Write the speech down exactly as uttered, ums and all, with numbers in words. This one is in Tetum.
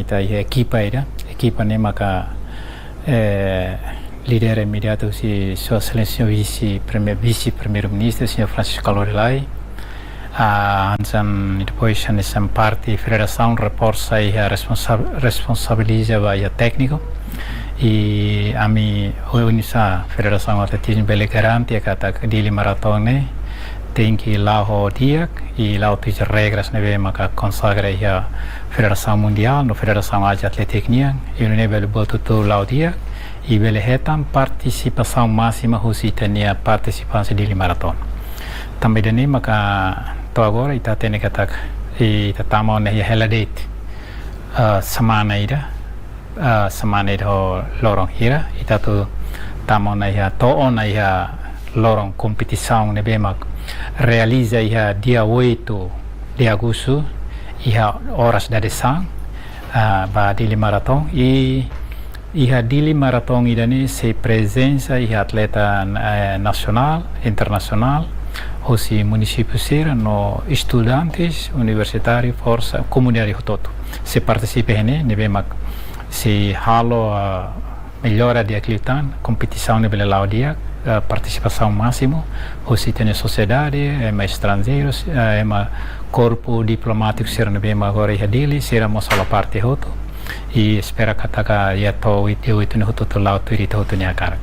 Ita iha ekipa ida, ekipa ne'e maka, eh, lidera imediatu husi Sua Exelénsia Vise Prime-, Vise Primeiru-Ministru, Señór Francisco Lorelai. Ah, hanesan, depois hanesan parte federasaun reforsa iha responsa-, responsabiliza ba iha tékniku. I ami oinsá federasaun atletizmu bele garante katak Dili Maratón ne'e tenke la'o ho di'ak, i la'o tuir regras ne'ebé maka konsagra iha Federasaun Mundiál no Federasaun Asia Atlétika nian, i nune'e bele buat hotu la'o di'ak, i bele hetan partisipasaun másima husi ita-nia partisipante Dili Maratón. Tanba ida-ne'e maka to'o agora ita hatene katak ita tama ona iha hela de'it, ah, semana ida, ah, semana ida ho loron hira, ita atu tama ona iha, to'o ona iha loron kompetisaun ne'ebé mak realiza iha dia oito de agosto, iha oras dadeer-saan, ah, ba Dili Maratón, i iha Dili Maratón ida-ne'e sei prezensa iha atleta, eh, nasionál, internasionál, husi munisípiu sira no estudantes universitáriu, forsa, komunidade hotu-hotu sei partisipa iha ne'e, ne'ebé mak sei halo, ah, mellora di'ak liután, kompetisaun ne'e bele la'o di'ak, ah, partisipasaun másimu husi ita-nia sosiedade, ema estranjeirus, ah, ema korpu diplomátiku sira ne'ebé mak agora iha Dili, sira mós halo parte hotu. I espera katak iha to'o oit-, dia oito ne'e hotu-hotu la'o tuir ita hotu nia hakarak.